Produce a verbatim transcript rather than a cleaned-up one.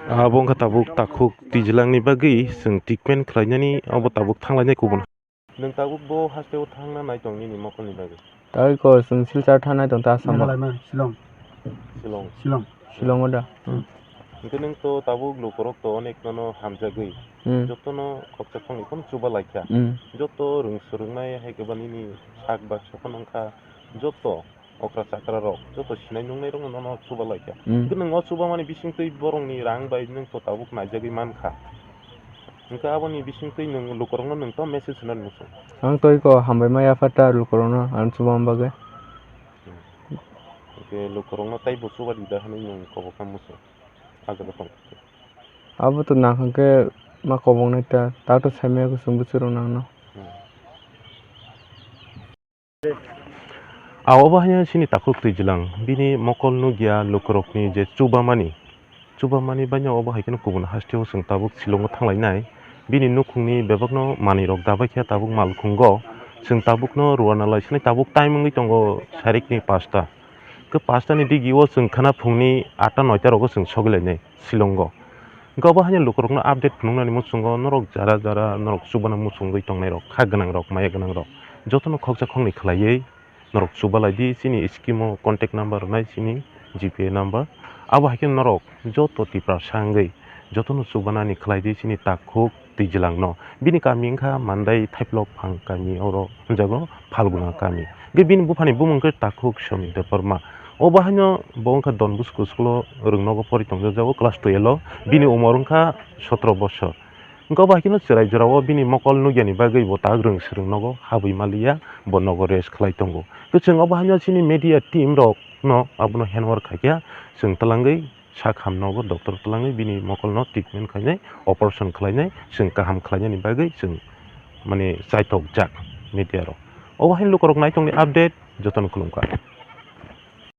Abo wngkha tabuk takhuk twijlangni bagwi chwng treatment khlainani, abo tabuk thanglainai kubun. Nwng tabuk bo hasteo thangna nai tong nini mokolni bagwi? Tei ko chwng Silchar thangnai tong ta Assam o. Meghalaya ma, Shillong. Shillong. Shillong. Shillong o da. Hmm. Hwnkhe nwng to tabuk lukurok to onek nono hamjagwi. Hmm. Jotono khoksa khoknwi phano chuba laikha. Hmm. Joto rwng swrwngnai hai khe ba nini sak baksa phano wngkha. Joto okra chakra rok, joto sinai nungnai rokno nono chuba laikha. Hmm. Hwnkhe nwng o chubamani bisingtwi borokni rang bai nwng to tabuk naijagwi mankha. Hwnkhe aboni bisingtwi nwng lukurokno nwng to message hwnwi muchung. Ang twi ko hambai ma yapha ta lukurokno ang chubama bagwi. Hwnkhe lukurokno taibo chuba rida hwnwi nwng kobokna muchung. Ah jaga tong. Abo to nang hwnkhe ma koboknai ta, tak to saimaya kusung bwswk rok nangno. Hmm. Ah, obo haino chini takhuk twijlang, bini mokol nukya lukurokni je chubamani, chubamani baino obo hai kheno kubun hasteo chwng tabuk Shillongo thanglainai. Bini nukhungni bebakno manwirok dabaikhe tabuk malkhungo, chwng tabukno rwna laisinai, tabuk time wngwi tongo sarikni pasta. Khe pastani digio chwng khwna phungni atta noita rogo chwng sogwi lainai Shillongo. Hwnkhe obo haino lukurokno update phunuknani muchungo norok jara jara norok chubana muchungwi tongnairok, kha gwnangrok, maya gwnangrok, jotono khoksa khoknwi khlaiwi norok chuba lai di, chini scheme o contact number rwnai, chini G P A number. Abo hai khe norok joto Tiprasa wngwi jotono chubanani khlai di, chini takhuk twijlangno. Bini kami wngkha Mandai Thaiplok Phang kami, oro hwnjago Phalguna kami. Hwnkhe bini buphani bumung khe takhuk Somik Debbarma. Obo haino bo wngkha Don Bosco school o rwngnogo pori tongjago class twelve o. Bini umor wngkha sotro bosor. Hwnkhe obo hai kheno chwrai jorao bini mokol nukyani bagwi bo tak rwng swrwng nogo habwi maliya, bo nogo rest khlai tongo. Tei chwng obo haino chini media team rokno abono handwork khaikha, chwng twlangwi sak ham nogo doctor twlangwi bini mokolno treatment khainai, operation khlainai, chwng kaham khlainani bagwi chwng mane chaithokjak media rok. Obo haino lukurok naitongni update jotono khulumkha.